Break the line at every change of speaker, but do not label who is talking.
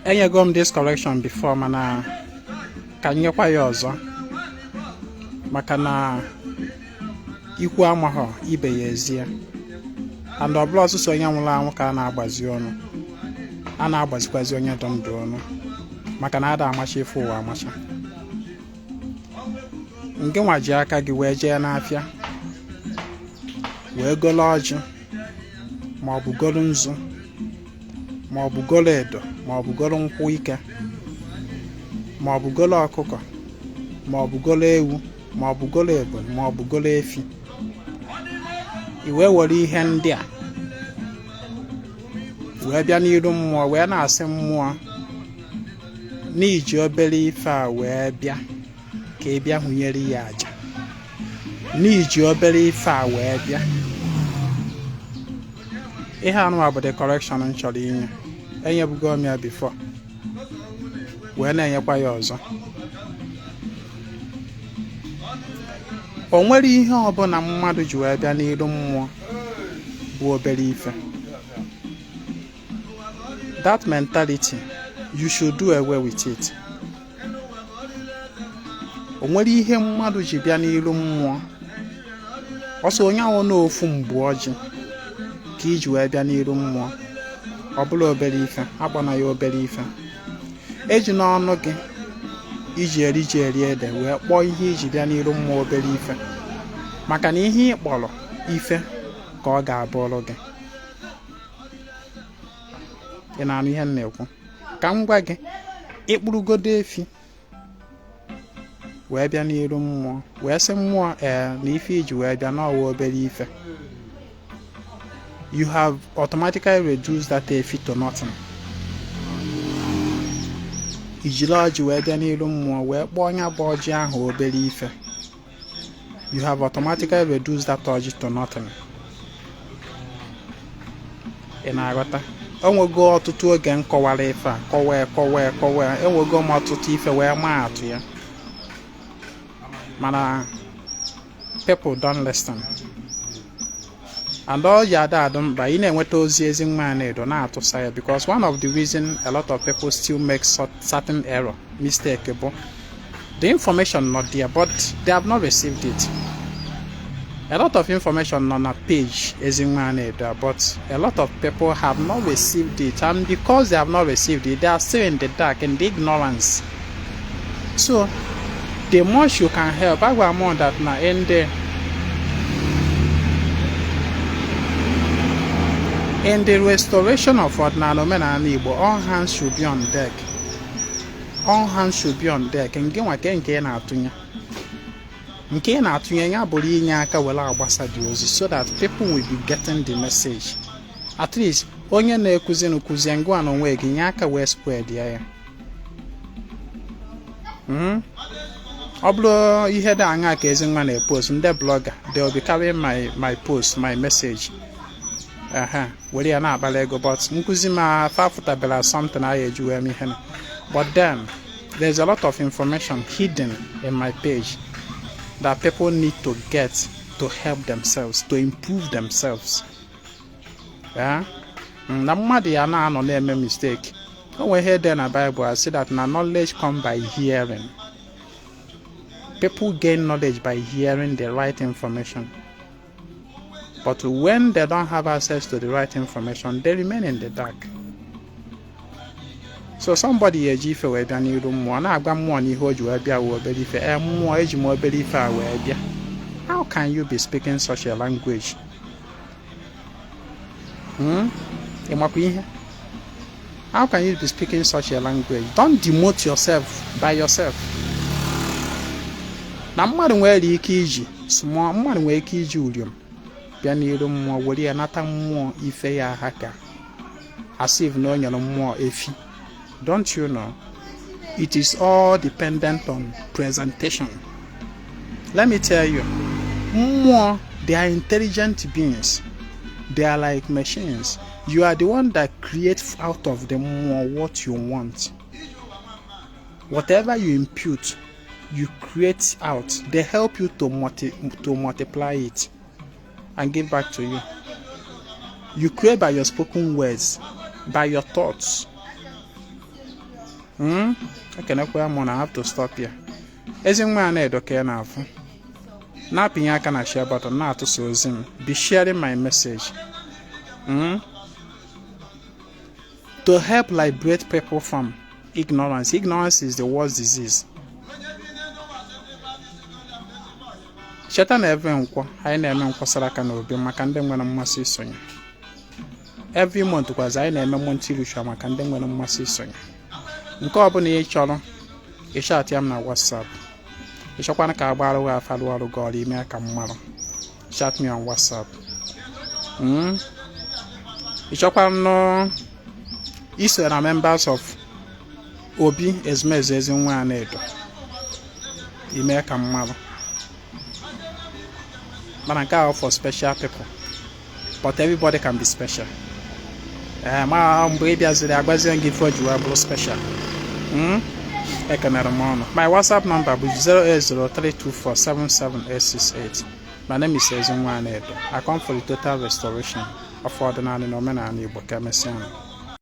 enyego m this correction before mana ka nyekwa ya ọzọ maka na ikwu amaghọ ibe ya ezie and ọ bụla ọsụsọ onye nwụrụ anwụ ka a na-agbazi ọnụ a na-agbazikwazi onye dị ndụ ọnụ maka na ada amacha ife ụwa amacha nke nwa ji aka gị wee jee n'afịa wee golo ọjị maọbụ golo nzu maọbụ golo edo maọbụ golo nkwụ ike maọbụ golo ọkụkọ maọbụ golo ewu maọbụ golo ebo maọbụ golo efi i wee were ihe ndị a wee bịa n'iru mmụọ wee na-asị mmụọ n'iji obere ife a wee bịa ka ị bịa hụnyere ya aja n'iji obere ife a wee bịa ihe anụwa bụ the correction m chọrọ inye enyebugo m ya before wee na-enyekwa ya ọzọ o nwere ihe ọbụla mmadụ ji wee bịa n'iru mmụọ bụ obere ife that mentality you should do away with it. O nwere ihe mmadụ ji bịa n'iru mmụọ ọsọ onye ahụ n'ofu mgbe ọjị ka iji wee bịa n'iru mmụọ ọ bụla obere ife akpọna ya obere ife eji n'ọnụ gị iji eri ede wee kpọọ ihe iji bịa n'iru mmụọ obere ife maka na ihe ị kpọrọ ife ka ọ ga-abụrụ gị. Ị na-anụ ihe m na-ekwu ka m gwa gị ịkpụrụgodo efi wee bịa n'iru mmụọ wee sị mmụọ na ife iji wee bịa n'ọwa obere ife you have automatically reduced that efi to nothing. Ijiri ọjị wee bịa n'iru mmụọ wee kpọọ onye bụ ọjị ahụ obere ife you have automatically reduced that ọjị to nothing. Ị na-aghọta? Enwego ọtụtụ oge nkọwara ife a kọwaa enwego m ọtụtụ ife wee maa atụ ya mana people don't listen and all ya adụ mkpa ị na-enweta ozi Ezinwa Anaedo na-atụsa ya because one of the reason a lot of people still make certain error mistake bụ the information not there but they have not received it. A lot of information on a page Ezinwa Anaedo, but a lot of people have not received it, and because they have not received it, they are still in the dark, in the ignorance. So, the more you can help, I will more that now in the restoration of ordinary men and Igbo, all hands should be on deck. All hands should be on deck. And nke na-atụnye ya bụrụ inye aka were agbasa dị ozi so that people will be getting the message. At least onye na-ekuzi n'kuzi ngwa n'onwe gị nye aka wee spread ya. Ọ bụrụ ihe dị anya ka Ezinwa na-epost ndị blogger they will be carrying my post my message were ya na-akpala ego but nkuzi ma fafụtabela something a eji wee mee ihe. But then there's a lot of information hidden in my page that people need to get to help themselves, to improve themselves. Na mmadụ ya na-anọ na-eme mistake. O nwere ihe dị na Bible I say that na knowledge come by hearing. People gain knowledge by hearing the right information. But when they don't have access to the right information, they remain in the dark. So somebody eji ife wee bịa n'iru mmụọ na-agba mmụọ n'ihe o ji wee bịa wee obere ife mmụọ eji m obere ife a wee bịa. How can you be speaking such a language? Ịmakwa ihe? How can you be speaking such a language? Don't demote yourself by yourself. Na mmadụ nwere ike iji mmadụ nwere ike iji uriom bịa n'iru mmụọ were ya nata mmụọ ife ya aka ka as if na o nyere mmụọ efi. Don't you know? It is all dependent on presentation. Let me tell you, more they are intelligent beings. They are like machines. You are the one that creates out of them more what you want. Whatever you impute, you create out. They help you to multiply it and give back to you. You create by your spoken words, by your thoughts. ekenekwa m na I have to stop here. Ezinwa Anaedo ka ị na-afụ. Na-apịnye aka na share button na-atụsa ozi m. Be sharing my message. To help liberate people from ignorance. Ignorance is the worst disease. Cheta na ebe nkwọ anyị na-eme nkwọsara aka n'obi maka ndị nwere mmasị isonye. Every month kwazi anyị na-eme monthly ritual maka ndị nwere mmasị isonye. Nke ọ bụla ị chọrọ chat ya m na WhatsApp. Ịchọkwana ka agbara wa afalu ọrụ gị ọrụ ime ka mmadụ. Chat me on WhatsApp. Ịchọkwana iso na members of Obi Ezumezu Ezinwa Anaedo ime ka mmadụ. But I got for special people. But everybody can be special. My baby as the Akajiọfọ give for you special. My WhatsApp number is 08032477868. My name is Ezinwa Anaedo. I come for the total restoration of ordinary and Igbo Kemesian.